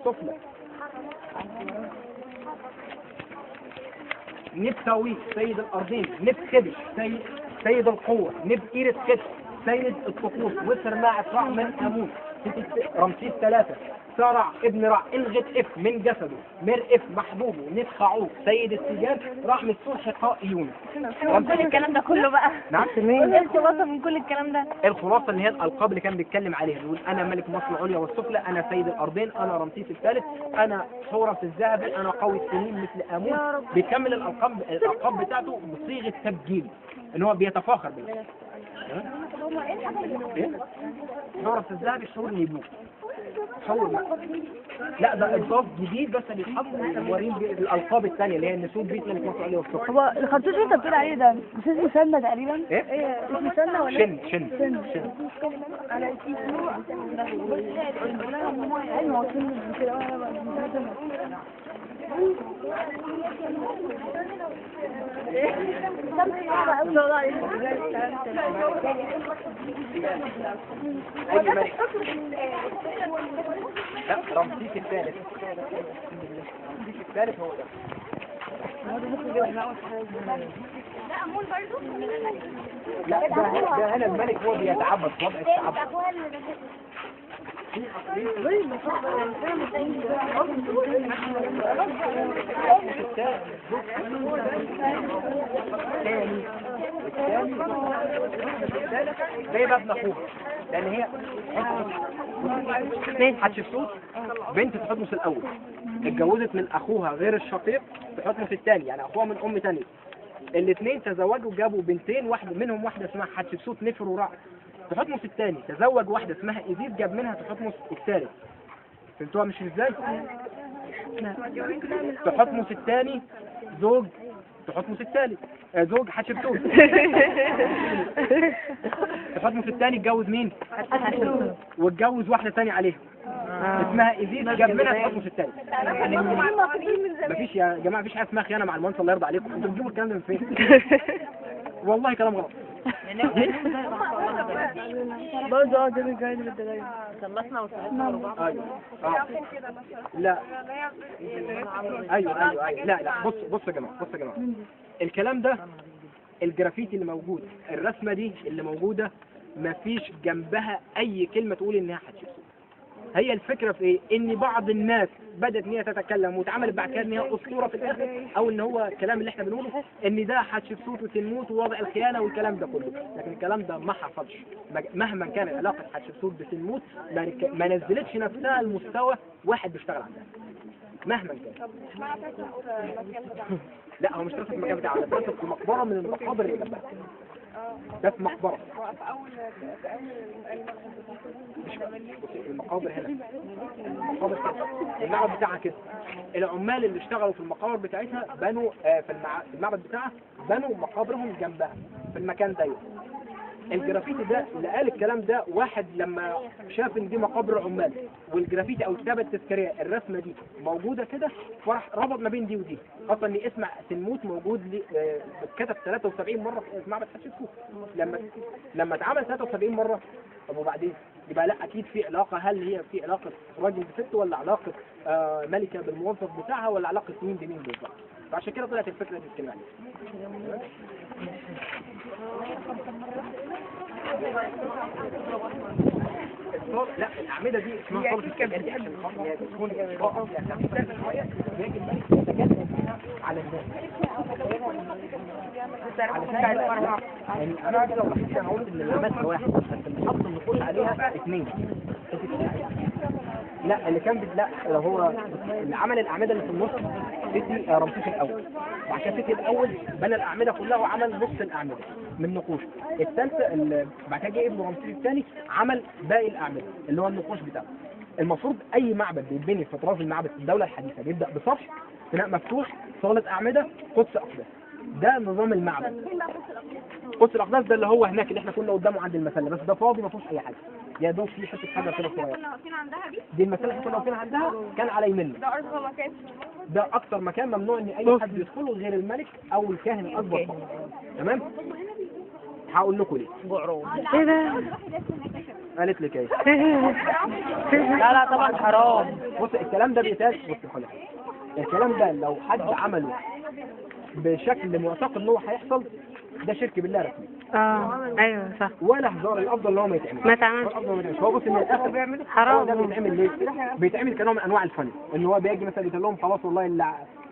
والسفلى. نبتاوي سيد الارضين، نبخبش سيد القوة، نب إيرة خدش سيد الطقوس، وسر ماعت رع من امون، رمسيس 3 سرع ابن رع الغت اف من جسده، مر اف محبوبه، نتخعوه سيد السجان، رحم الصلح قائيون. كل الكلام ده كله بقى. نعم. ايه الخلاصة من كل الكلام ده؟ الخلاصة اللي هي الالقاب اللي كان بيتكلم عليها، بيقول انا ملك مصر العليا والسفلى، انا سيد الارضين، انا رمسيس الثالث، انا حورس الذهبي، انا قوي السنين مثل امون. بيكمل الالقاب بتاعته بصيغة تبجيل، ان هو بيتفاخر بيه. ايه؟ حورس الذهبي شهور نيبوك. حور لا ده اضاف جديد بس بيتحط ورين الالقاب الثانية اللي هي النسوب بيت ملك مصر العليا والسفلى. هو الخرطوش اللي انت بتقول عليه ده مش اسمه سنة تقريبا؟ ايه؟ اسمه سنة ولا شن شن شن. على ايوه شن كده. اي ملك؟ لا رمسيس الثالث. رمسيس الثالث هو ده. لا ده هنا الملك هو بيتعبد، وضع التعبد. زي بقى ابن اخوها، لان هي حتشبسوت بنت تحتمس الاول، اتجوزت من اخوها غير الشقيق تحتمس الثاني، يعني اخوها من ام ثانية. الاثنين تزوجوا جابوا بنتين، واحدة منهم واحدة اسمها حتشبسوت نفر ورع. تحتمس الثاني تزوج واحدة اسمها ايزيس، جاب منها تحتمس الثالث. فهمتوها مش ازاي؟ تحتمس الثاني زوج تحتمس الثالث، زوج حتشبسوت. تحتمس الثاني اتجوز مين؟ واتجوز واحدة ثانية عليها اسمها ايزيس، جاب منها تحتمس الثالث. مفيش يا جماعة، مفيش حاجة اسمها خيانة مع المهندس، الله يرضى عليكم، انتوا بتجيبوا الكلام ده من فين؟ والله كلام غلط. برضه ده بالجايد بالدلائل. خلصنا وصلنا. ايوه لا ايوه ايوه ايوه لا لا بص يا جماعة، بص يا جماعة، الكلام ده الجرافيتي اللي موجود، الرسمة دي اللي موجودة مفيش جنبها اي كلمة تقول انها حتشبسوت. هي الفكرة في ايه؟ ان بعض الناس بدات ان هي تتكلم واتعملت بعد كده ان هي اسطورة في الاخر، او ان هو الكلام اللي احنا بنقوله ان ده حتشبسوت وتنموت ووضع الخيانة والكلام ده كله، لكن الكلام ده ما حصلش. مهما كانت علاقة حتشبسوت بتنموت ما نزلتش نفسها لمستوى واحد بيشتغل عندها مهما كان. لا هو مش ترسم في المكان بتاعه، ده ترسم في مقبره من المقابر اللي جنبها. ده في مقبره، مش المقابر هنا، المقابر كده، المعبد بتاعها كده. العمال اللي اشتغلوا في المقابر بتاعتها بنوا في المعبد بتاعها بنوا مقابرهم جنبها في المكان ده. الجرافيتي ده اللي قال الكلام ده واحد لما شاف ان دي مقابر عمال والجرافيتي او الكتابة التذكارية الرسمة دي موجودة كده، فراح ربط ما بين دي ودي، خاصة ان اسم سنموت موجود اتكتب 73 مرة في معبد حتشبسوت. لما اتعمل 73 مرة، طب وبعدين يبقى لا اكيد في علاقة. هل هي في علاقة راجل بست ولا علاقة ملكه بالموظف بتاعها ولا علاقة مين بمين بالظبط؟ فعشان كده طلعت الفكرة دي بتتكلم عليها. لا الاعمدة دي اسمها صاله التجلي، عشان خاطر هي بتكون اضاءه خفيفة شوية، بيجي الملك يتجلى فيها على الناس. يعني انا كده لو لاحظت انا قلت ان المبنى واحد بس اللي حط النقوش عليها اثنين. لا اللي كان لا لو هو اللي عمل الاعمدة اللي في النص سيتي رمسيس الاول، بعد كده سيتي الاول بنى الاعمدة كلها وعمل نص الاعمدة من نقوش. الثالثة بعد كده جه ابن رمسيس الثاني عمل باقي الاعمدة اللي هو النقوش بتاعه. المفروض اي معبد بيتبني في طراز المعبد في الدولة الحديثة بيبدا بسطح، بناء مفتوح، صاله اعمدة، قدس اقداس. ده نظام المعبد. قدس الاقداس ده اللي هو هناك اللي احنا كنا قدامه عند المسله، بس ده فاضي ما فيهوش اي حاجة، يا دوب في حتة حاجة كده صغيرة. دي المسله اللي كنا واقفين عندها كان على يميننا. ده اكتر مكان، ده اكتر مكان ممنوع ان اي حد يدخله غير الملك او الكاهن الاكبر فقط. تمام؟ هقول لكم ليه. ايه ده؟ قالت لك ايه؟ لا لا طبعا حرام. بص الكلام ده بيتقال، بص خلي الكلام ده لو حد عمله بشكل معتقد ان هو هيحصل ده شرك بالله رسمي. ايوه صح. ولا هزار، الافضل ان هو ما يتعملش. ما يتعملش. الافضل ما يتعملش. هو بص من الاخر حرام. ده بيتعمل ليه؟ بيتعمل كنوع من انواع الفن، ان هو بيجي مثلا يقول لهم خلاص والله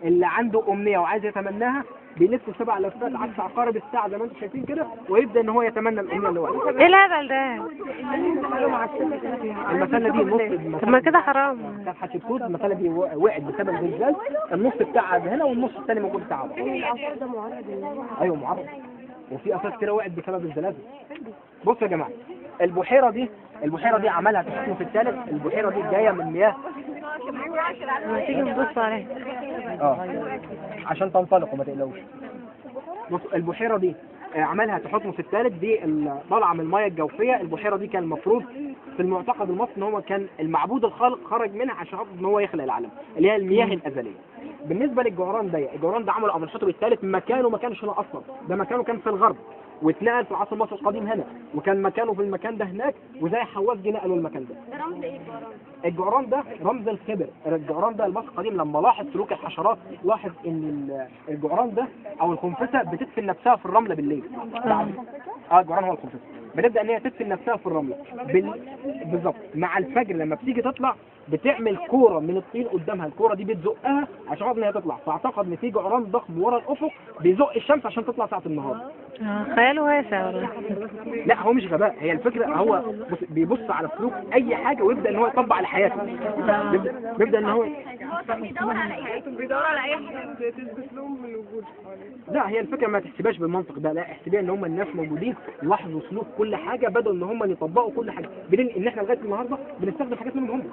اللي عنده امنية وعايز يتمناها بيلف 7 لفات عكس عقارب الساعة زي ما انتم شايفين كده، ويبدا ان هو يتمنى الامنية اللي هو عايزها. ايه الهبل ده؟ المسله دي نص. طب ما كده حرام. كان حتشبسوت المسله دي وقعت بسبب زلزال، النص بتاعها هنا والنص الثاني موجود بتاعها. ايوه معرض، وفي اثار كتير وقعت بسبب الزلازل. بصوا يا جماعة، البحيرة دي عملها تحكم في الثالث. البحيرة دي جاية من مياه. ما تيجي نبص عليها. عشان تنطلقوا ما تقلقوش. بص البحيرة دي عملها تحتمس الثالث، دي طالعه من المية الجوفيه. البحيرة دي كان المفروض في المعتقد المصري ان هو كان المعبود الخالق خرج منها عشان خاطر ان هو يخلق العالم، اللي هي المياه الازلية. بالنسبة للجعران ده، الجعران ده عمله امنحتب الثالث، مكانه ما كانش هنا اصلا، ده مكانه كان في الغرب واتنقل في العصر المصري القديم هنا، وكان مكانه في المكان ده هناك، وزي حواس جه نقلوا المكان ده. ده رمز ايه الجعران؟ الجعران ده رمز الخبر. الجعران ده المصري القديم لما لاحظ سلوك الحشرات لاحظ ان الجعران ده او الخنفسه بتدفن نفسها في الرملة بالليل. الجعران هو الخنفسه، بتبدا ان هي تدفن نفسها في الرملة بالظبط مع الفجر لما بتيجي تطلع بتعمل كورة من الطين قدامها، الكورة دي بتزقها عشان خاطر ان هي تطلع. فاعتقد ان في جعران ضخم ورا الافق بيزق الشمس عشان تطلع ساعة النهار. خياله واسع والله. لا هو مش غباء، هي الفكرة هو بيبص على سلوك اي حاجة ويبدا ان هو يطبق على حياته. بيبدا ان هو بيدور على ايه؟ بيدور على اي حاجة تثبت لهم الوجود حواليه. لا هي الفكرة ما تحسبهاش بالمنطق ده، لا احسبيها ان هم الناس موجودين لاحظوا سلوك كل حاجة، بدأوا ان هم يطبقوا كل حاجة. بدليل ان احنا لغاية النهارده بنستخدم حاجات منهم هم.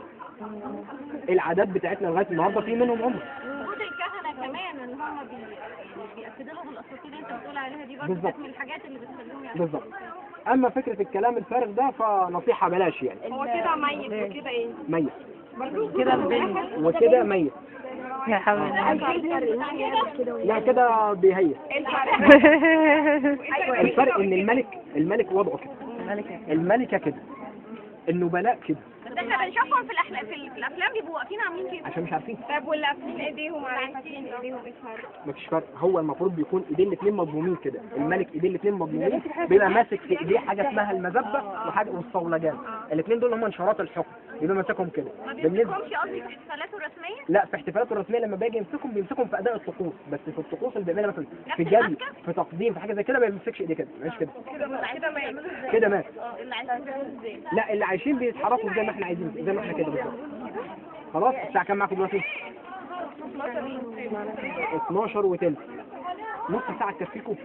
العادات بتاعتنا لغاية النهارده في منهم هم. وجود الكهنة كمان ان هم بيأكدوا لهم الاساطير اللي انت بتقول عليها دي برضه كانت من الحاجات اللي بتخليهم يعني. بالظبط. اما فكرة الكلام الفارغ ده فنصيحه بلاش يعني. هو كده ميت وكده ايه؟ ميت كده البنت وكده ميت يا حبيبي. لا كده بيهيس. الفرق ان الملك وضعه كده، الملكة كده، النبلاء كده. بس احنا بنشوفهم في الافلام بيبقوا واقفين عاملين كده عشان مش عارفين. طب واللي قافلين ايديهم على فاتحين ايديهم ايه الفرق؟ مفيش فرق، هو المفروض بيكون ايدين الاثنين مضمومين كده، الملك ايدين الاثنين مضمومين، بيبقى ماسك في ايديه حاجة اسمها المذبه وحاجه والصولجان، الاثنين دول هم انشارات الحكم، بيبقى ماسكهم كده. ما بيمسكهمش قصدي في احتفالاته الرسمية؟ لا في احتفالاته الرسمية لما باجي يمسكهم بيمسكهم في اداء الطقوس، بس في الطقوس اللي بيعملها مثلا في جري في تقديم في حاجة زي كده ما بيمسكش ايديه كده، مش كده كده مات. لا اللي عايشين بيتحركوا زي ما احنا عايزين، زي ما احنا كده بالظبط. خلاص الساعة كام معاكم دلوقتي؟ 12:20. نص ساعة تكفيكم؟